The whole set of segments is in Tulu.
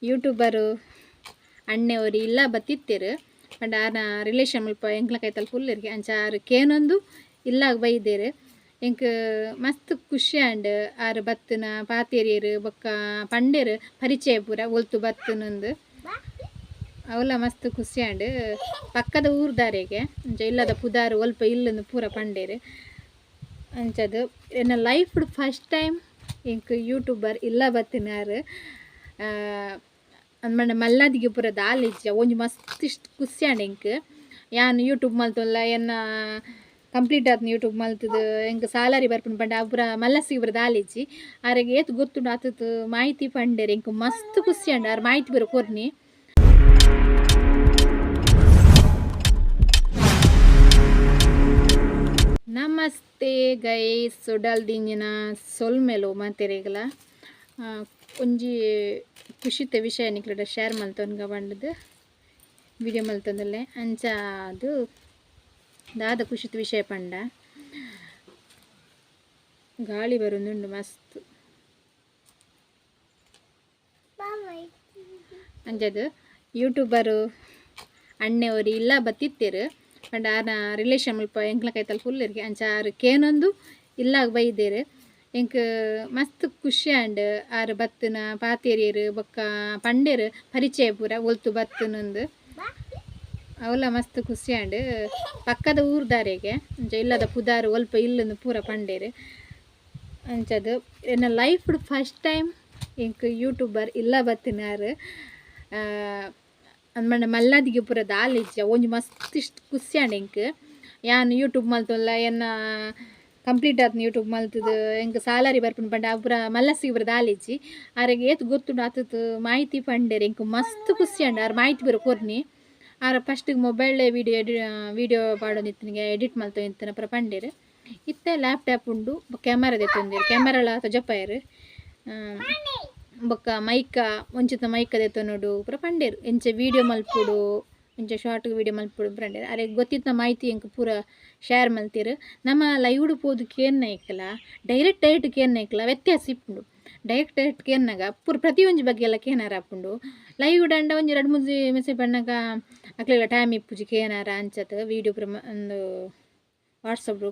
ಯೂಟ್ಯೂಬರು ಅಣ್ಣೆ ಒರಿ ಇಲ್ಲ ಬತ್ತಿತ್ತೇರು ಪಂಡ ಆರ್ನ ರಿಲೇಷನ್ ಮುಲ್ಪ ಎಂಕ್ಲ ಕೈತಲ್ ಫುಲ್ ಅಂಚ ಆರು ಕೇನೊಂದು ಇಲ್ಲಾಗ ಬೈದೇರು. ಎಂಕ್ ಮಸ್ತ್ ಖುಷಿ ಆಂಡ್ ಆರು ಬತ್ತನ ಪಾತೇರಿಯರು ಬೊಕ್ಕ ಪಂಡೇರು ಪರಿಚಯ ಪೂರ ಒಲ್ತು ಬತ್ತನಂದು ಅವಲ ಮಸ್ತ್ ಖುಷಿ ಆಂಡ್. ಪಕ್ಕದ ಊರ್ದಾರೆಗೆ ಅಂಚ ಇಲ್ಲದ ಪುದಾರು ಒಲ್ಪ ಇಲ್ಲಂದು ಪೂರ ಪಂಡೇರು. ಅಂಚದು ಎನ್ನ ಲೈಫ್ ಫಸ್ಟ್ ಟೈಮ್ ಎಂಕ್ ಯೂಟ್ಯೂಬರ್ ಇಲ್ಲ ಬತ್ತಿನಾರು ಅಂದ್ಮಂಡ ಮಲ್ಲಾದಿಗೆ ಪೂರ ದಾಲಿಜ್ಜ ಒಂಜಿ ಮಸ್ತ್ ಇಷ್ಟ ಖುಷಿ ಆಂಡ್ ಎಂಕ್. ಯಾನ್ ಯೂಟ್ಯೂಬ್ ಮಲ್ತೊಲ್ಲ ಎನ್ನ ಕಂಪ್ಲೀಟ್ ಆತ್ನ ಯೂಟ್ಯೂಬ್ ಮಲ್ತದು ಎಂಕ್ ಸಾಲರಿ ಬರ್ಪುಂಡು ಪಂಡ ಅವು ಪೂರ ಮಲ್ಲಸಿಗೆ ಪೂರ ದಾಲಿಜ್ಜಿ ಆರೆಗ್ ಏತ್ ಗೊತ್ತುಂಡು ಆತತ್ ಮಾಹಿತಿ ಪಂಡೇರು ಎಂಕ್ ಮಸ್ತ್ ಖುಷಿ ಆಂಡ್ ಆರ್ ಮಾಹಿತಿ ಪೂರ ಕೊರ್ನಿ. ನಮಸ್ತೆ ಗೈಸ್, ಸೊಡಲ್ ದಿಂಜಿನ ಸೊಲ್ಮೆಲು ಮಾತೆರೆಗ್ಲ. ಒಂಜಿ ಖುಷಿತ ವಿಷಯ ನಿಕ್ಲೆಡ ಶೇರ್ ಮಲ್ತೊನ್ಗ ಪಂಡುದು ವಿಡಿಯೋ ಮಲ್ತೊಂದುಲ್ಲೆ. ಅಂಚ ಅದು ದಾದ ಖುಷಿತ ವಿಷಯ ಪಂಡ ಗಾಳಿ ಬರೊಂದುಂಡು ಮಸ್ತ್. ಅಂಚದು ಯೂಟ್ಯೂಬರು ಅಣ್ಣೆ ಒರಿ ಇಲ್ಲ ಬತ್ತಿತ್ತೇರು ಪಂಡ ಆರ್ನ ರಿಲೇಷನ್ ಮುಲ್ಪ ಎಂಕ್ಲ ಕೈತಲ್ ಫುಲ್ ಅಂಚ ಆರು ಕೇನೊಂದು ಇಲ್ಲಾಗ ಬೈದೇರು. ಎಂಕ್ ಮಸ್ತ್ ಖುಷಿ ಆಂಡ್ ಆರು ಬತ್ತನ ಪಾತೇರಿಯರು ಬೊಕ್ಕ ಪಂಡೇರು ಪರಿಚಯ ಪೂರ ಒಲ್ತು ಬತ್ತನಂದು ಅವಲ ಮಸ್ತ್ ಖುಷಿ ಆಂಡ್. ಪಕ್ಕದ ಊರ್ದಾರೆಗೆ ಅಂಚ ಇಲ್ಲದ ಪುದಾರು ಒಲ್ಪ ಇಲ್ಲಂದು ಪೂರ ಪಂಡೇರು. ಅಂಚದು ಎನ್ನ ಲೈಫ್ ಫಸ್ಟ್ ಟೈಮ್ ಎಂಕ್ ಯೂಟ್ಯೂಬರ್ ಇಲ್ಲ ಬತ್ತಿನಾರು ಅಂದ್ಮಂಡ ಮಲ್ಲಾದಿಗೆ ಪೂರ ದಾಲಿಜ್ಜ ಒಂಜಿ ಮಸ್ತ್ ಇಷ್ಟ ಖುಷಿ ಆಂಡ್ ಎಂಕ್. ಯಾನ್ ಯೂಟ್ಯೂಬ್ ಮಲ್ತೊಲ್ಲ ಎನ್ನ ಕಂಪ್ಲೀಟ್ ಆತ್ನ ಯೂಟ್ಯೂಬ್ ಮಲ್ತದು ಎಂಕ್ ಸಾಲರಿ ಬರ್ಪುಂಡು ಪಂಡ ಅವು ಪೂರ ಮಲ್ಲಸಿಗೆ ಪೂರ ದಾಲಿಜ್ಜಿ ಆರೆಗ್ ಏತ್ ಗೊತ್ತುಂಡು ಆತತ್ ಮಾಹಿತಿ ಪಂಡೇರು. ಎಂಕ್ ಮಸ್ತ್ ಖುಷಿ ಆಂಡ್ ಆರ್ ಮಾಹಿತಿ ಪೂರ ಕೊರ್ನಿ. ಆರ್ ಫಸ್ಟಿಗೆ ಮೊಬೈಲ್ ವಿಡಿಯೋ ವಿಡಿಯೋ ಪಾಡೊಂದಿತ್ತಿನಿಗೆ ಎಡಿಟ್ ಮಲ್ತೊಂದಿತ್ತಿನ ಪೂರ ಪಂಡೇರು. ಇತ್ತೆ ಲ್ಯಾಪ್ಟಾಪ್ ಉಂಡು ಕ್ಯಾಮರಾ ದೆತ್ತೊಂದೆರ್ ಕ್ಯಾಮರಾಲ ತೊಜಪಾಯೆರ್. ಬೊಕ್ಕ ಮೈಕ ಒಂಚಿತ ಮೈಕ ದೆತ್ತೊನೊಡು ಪೂರ ಪಂಡೇರು. ಎಂಚ ವೀಡಿಯೋ ಮಲ್ಪೊಡು ಎಂಚ ಶಾರ್ಟ್ ವೀಡಿಯೋ ಮಲ್ಪೊಡು ಪಂಡೇರು. ಅರೆಗ್ ಗೊತ್ತಿತ್ತಿನ ಮಾಹಿತಿ ಎಂಕ್ ಪೂರ ಶೇರ್ ಮಲ್ತೆರ್. ನಮ ಲೈವ್ ಪೋದು ಕೇನ್ನೈಕಲ ಡೈರೆಕ್ಟ್ ಡೈರೆಕ್ಟ್ ಕೇನ್ನೈಕಲ ವ್ಯತ್ಯಾಸ ಇಪ್ಪುಂಡು. ಡೈರೆಕ್ಟ್ ಡೈರೆಕ್ಟ್ ಕೇನ್ನಗ ಪೂರ ಪ್ರತಿಯೊಂಜಿ ಬಗ್ಗೆ ಎಲ್ಲ ಕೇನಾರ ಆಪುಂಡು. ಲೈವ್ ಡ್ ಒಂಜಿ ರಡ್ಡ್ ಮೂಜಿ ಮೆಸೇಜ್ ಪನ್ನಗ ಅಕ್ಲೆಗ್ಲ ಟೈಮ್ ಇಪ್ಪುಜಿ ಕೇನಾರ ಅಂಚತ್ ವೀಡಿಯೋ ಪೂರ ಉಂದು ವಾಟ್ಸಪ್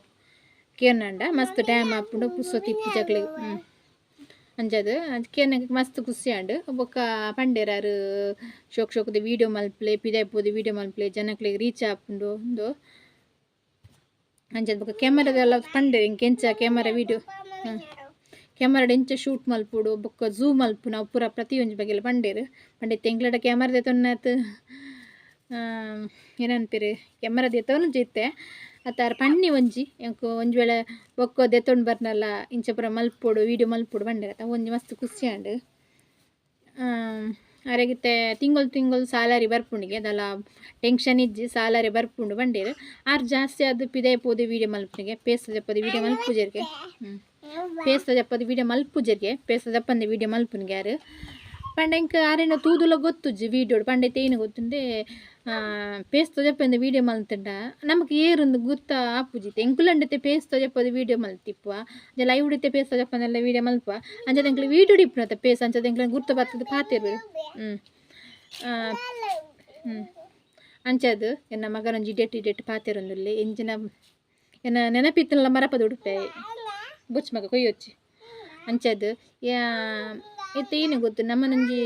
ಕೇನಂಡ ಮಸ್ತ್ ಟೈಮ್ ಆಪುಂಡು ಪುರ್ಸೊತ್ತು ಇಪ್ಪುಜಿ ಅಕ್ಲೆಗ್. ಅಂಚದ್ ಕೇನ್ನಗ ಮಸ್ತ್ ಖುಷಿ ಆಂಡ್. ಬೊಕ್ಕ ಪಂಡೇರ್ ಆರ್ ಶೋಕ್ ಶೋಕುದ ವೀಡಿಯೋ ಮಲ್ಪುಲೆ ಪಿದಾಯಿ ಪೋದು ವೀಡಿಯೋ ಮಲ್ಪುಲೆ ಜನಕ್ಲೆಗ್ ರೀಚ್ ಆಪುಂಡು ಉಂದು ಅಂಚದ ಬೊಕ್ಕ ಕ್ಯಾಮರಾದೆಲ್ಲ ಪಂಡೇರ್ ಎಂಕ್ ಎಂಚ ಕ್ಯಾಮರಾ ವೀಡಿಯೋ ಕ್ಯಾಮರಾಡ್ ಎಂಚ ಶೂಟ್ ಮಲ್ಪೊಡು ಬೊಕ್ಕ ಝೂಮ್ ಮಲ್ಪುನ ಅವು ಪೂರ ಪ್ರತಿಯೊಂಜಿ ಬಗೆಲ ಪಂಡೇರ್. ಪಂಡ ಇತ್ತೆ ಎಂಕ್ಲೆಡ ಕ್ಯಾಮರಾ ದೆತೊನ್ನಾತ್ ಏನನ್ಪೆರ್ ಕ್ಯಾಮರಾ ದೆತೊನುಜಿ ಇತ್ತೆ ಅತ್ತ ಆರ್ ಪನ್ನಿ ಒಂಜಿ ಎಂಕ್ ಒಂಜಿ ವೇಳೆ ಬೊಕ್ಕ ದೆತೊಂಡು ಬರ್ನಲ್ಲ ಇಂಚ ಪೂರ ಮಲ್ಪೊಡು ವೀಡಿಯೋ ಮಲ್ಪೊಡು ಪಂಡೆರ್ ಅತ್ತ ಒಂಜಿ ಮಸ್ತ್ ಖುಷಿ ಆಂಡ್. ಅರೆಗ್ ಇತ್ತೆ ತಿಂಗೊಲು ತಿಂಗೊಲು ಸಾಲರಿ ಬರ್ಪುಂಡಿಗೆ ದಾಲ ಟೆನ್ಷನ್ ಇಜ್ಜಿ ಸಾಲರಿ ಬರ್ಪುಂಡು ಪಂಡೆರ್. ಆರ್ ಜಾಸ್ತಿ ಆದ್ ಪಿದಾಯಿ ಪೋದು ವೀಡಿಯೋ ಮಲ್ಪುನಿಗೆ ಪೇಸ್ ಜಪ್ಪದು ವೀಡಿಯೋ ಮಲ್ಪುಜೆರ್ಗೆ. ಪೇಸ್ ಜಪ್ಪದು ವೀಡಿಯೋ ಮಲ್ಪುಜೆರ್ಗೆ ಪೇಸ್ ಜಪ್ಪಂದೆ ವೀಡಿಯೋ ಮಲ್ಪುನಿಗೆ ಆರ್. ಪಂಡ ಎಂಕ್ ಆರೆನ ತೂದುಲ ಗೊತ್ತುಜ್ಜಿ ವೀಡಿಯೋಡ್ ಪಂಡ ಇತ್ತೆ ಏನು ಗೊತ್ತುಂಡೆ ಪೇಸ್ ತೊಜಪ್ಪಂದೆ ವೀಡಿಯೋ ಮಲ್ತುಂಡ ನಮಕ್ ಏರುಂದು ಗುರ್ತ ಆಪುಜಿ. ಎಂಕುಲಂಡತೆ ಪೇಸ್ ತೊಜಪ್ಪದು ವೀಡಿಯೋ ಮಲ್ತಿಪ್ಪುವ ಅಂಚ ಲೈವ್ ಇತ್ತೆ ಪೇಸ್ ತೊಜಪ್ಪಂದೆಲ್ಲ ವೀಡಿಯೋ ಮಲ್ಪುವ ಅಂಚದ ಎಂಕ್ಲೆ ವೀಡಿಯೋ ಇಪ್ಪುನತ ಪೇಸ್ ಅಂಚದ ಎಂಕ್ಲೆ ಗುರ್ತ ಬತ್ತದ ಪಾತೆರ್ವೆರ್. ಅಂಚದ್ ಎನ್ನ ಮಗನೊಂಜಿ ಇಡೆಟ್ ಇಡೆಟ್ ಪಾತೆರೊಂದುಲ್ಲೆ ಎಂಚಿನ ಎನ್ನ ನೆನಪಿತ್ತಲ್ಲ ಮರಪದ ಉಡುಪೆ ಬೊಚ್ಚು ಮಗ ಕೊಯ್ಯೊಚ್ಚಿ ಅಂಚದ್ ಇತ್ತೆ ಏನು ಗೊತ್ತು ನಮ್ಮನೊಂಜಿ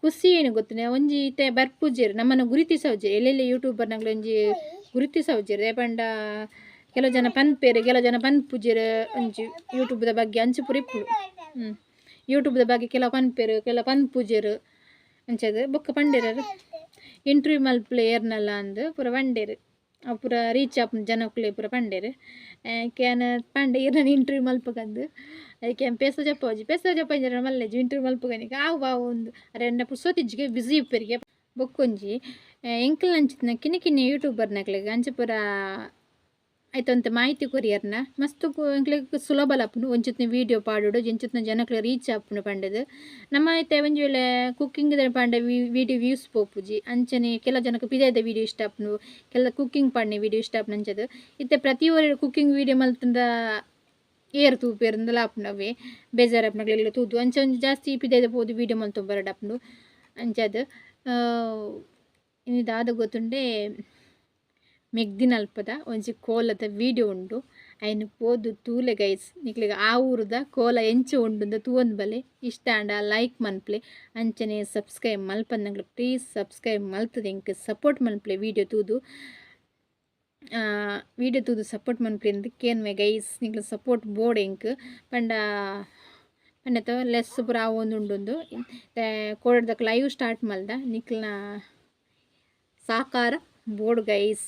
ಖುಷಿ ಏನು ಗೊತ್ತುಂಡೆ ಒಂಜಿ ಇತ್ತೆ ಬರ್ಪುಜೆರ್ ನಮ್ಮನ ಗುರುತಿಸವುಜೆರ್ ಎಲ್ಲೆಲ್ಲ ಯೂಟ್ಯೂಬರ್ ನಕ್ಲೆ ಒಂಜಿ ಗುರುತಿಸವುಜೆರ್ ದಾಯೆ ಪಂಡ ಕೆಲವು ಜನ ಪನ್ಪೆರ್ ಕೆಲವು ಜನ ಪನ್ಪುಜೆರ್ ಒಂಜಿ ಯೂಟ್ಯೂಬ್ದ ಬಗ್ಗೆ ಅಂಚ ಪೂರ ಇಪ್ಪುಂಡು. ಯೂಟ್ಯೂಬ್ದ ಬಗ್ಗೆ ಕೆಲವು ಪನ್ಪೆರ್ ಕೆಲವು ಪನ್ಪುಜೆರ್ ಅಂಚದ್ ಬೊಕ್ಕ ಪಂಡೆರ್ ಇಂಟರ್ವ್ಯೂ ಮಲ್ಪುಲೆ ಏರ್ನಲ ಅಂದ್ ಪೂರ ಪಂಡೆರ್. ಅವು ಪೂರ ರೀಚ್ ಆಪುಂಡು ಜನೊಕ್ಲೆ ಪೂರ ಪಂಡೆರ್. ಯಾನ್ ಪಂಡೆ ಇರ್ನ ಇಂಟರ್ವ್ಯೂ ಮಲ್ಪುಗಂದ್ ಐಕ್ ಯಾನ್ ಪೇಸ ಜಪ್ಪುಜಿ ಪೇಸ ಜಪ್ಪಂಜೆರ್ ಮಲ್ಲೆಜಿ ಇಂಟರ್ವ್ಯೂ ಮಲ್ಪುಗನಿಗ ಆವು ಆವು ಉಂದು ಅರೆನ ಪುರ್ಸೊತ್ತಿಜ್ಜಿಗೆ ಬಿಸಿ ಇಪ್ಪೆರ್ಗೆ. ಬೊಕ್ಕೊಂಜಿ ಎಂಕಲ್ನಂಚಿತ್ತಿನ ಕಿನ್ನಿ ಕಿನ್ನಿ ಯೂಟ್ಯೂಬರ್ನಕ್ಲೆಗ್ ಅಂಚ ಪೂರ ಐತ ಮಾಹಿತಿ ಕೊರಿಯರ್ನ ಮಸ್ತ್ ಎಂಕ್ಲೆಗ್ ಸುಲಭ ಆಪುಂಡು. ಒಂಚಿತ್ತಿನ ವೀಡಿಯೋ ಪಾಡೊಡು ಎಂಚಿತ್ತಿನ ಜನಕ್ಲೆಗ್ ರೀಚ್ ಆಪುಂಡು ಪಂಡುದು. ನಮ್ಮ ಇತ್ತೆ ಒಂಜಿ ವೇಳೆ ಕುಕ್ಕಿಂಗ್ ಪಂಡ ವೀಡಿಯೋ ವ್ಯೂಸ್ ಪೋಪುಜಿ ಅಂಚನೆ ಕೆಲವು ಜನಕ್ ಪಿದಾಯ್ದ ವೀಡಿಯೋ ಇಷ್ಟ ಆಪುಂಡು ಕೆಲವು ಕುಕ್ಕಿಂಗ್ ಪಾಡ್ನೆ ವೀಡಿಯೋ ಇಷ್ಟ ಆಪುಂಡು ಅಂಚದ್ ಇತ್ತೆ ಪ್ರತಿ ಒರಿ ಕುಕ್ಕಿಂಗ್ ವೀಡಿಯೋ ಮಲ್ತುಂಡ ಏರ್ ತೂಪೆರ್ ಆಪುಂಡು ಅವೇ ಬೇಜಾರು ಆಪುನಕ್ಲೆಗ್ ತೂದು ಅಂಚ ಒಂಜಿ ಜಾಸ್ತಿ ಪಿದಯ್ದ ಪೋದು ವೀಡಿಯೋ ಮಲ್ತೊಂದು ಬರಡಾಪುಂಡು ಅಂಚಾದ್ ಇನಿ ದಾದ ಗೊತ್ತುಂಡೆ ಮೆಗ್ದಿನಲ್ಪದ ಒಂಜಿ ಕೋಲದ ವೀಡಿಯೋ ಉಂಡು ಐನ್ ಪೋದು ತೂಲೆ ಗೈಸ್ ನಿಕ್ಲೆಗ್ ಆ ಊರುದ ಕೋಲ ಎಂಚ ಉಂಡುಂದು ತೂವೊಂದು ಬಲೆ ಇಷ್ಟ ಆಂಡ ಲೈಕ್ ಮನ್ಪುಲೆ ಅಂಚನೆ ಸಬ್ಸ್ಕ್ರೈಬ್ ಮಲ್ಪಂದಂಗ್ಲ ಪ್ಲೀಸ್ ಸಬ್ಸ್ಕ್ರೈಬ್ ಮಲ್ತುದು ಎಂಕ್ ಸಪೋರ್ಟ್ ಮನ್ಪುಲೆ ವೀಡಿಯೋ ತೂದು ವೀಡಿಯೋ ತೂದು ಸಪೋರ್ಟ್ ಮನ್ಪುಲೆ ಇಂದ್ ಕೇನ್ವೆ ಗೈಸ್ ನಿಕ್ಲೆ ಸಪೋರ್ಟ್ ಬೋಡು ಎಂಕ್ ಪಂಡ ಪಂಡತ ಲೆಸ್ ಪೂರ ಆವೊಂದುಂಡುಂದು ಕೋಡೆಡ್ದಕ್ ಲೈವ್ ಸ್ಟಾರ್ಟ್ ಮಲ್ದ ನಿಕ್ಲ್ನ ಸಾಕಾರ ಬೋಡು ಗೈಸ್.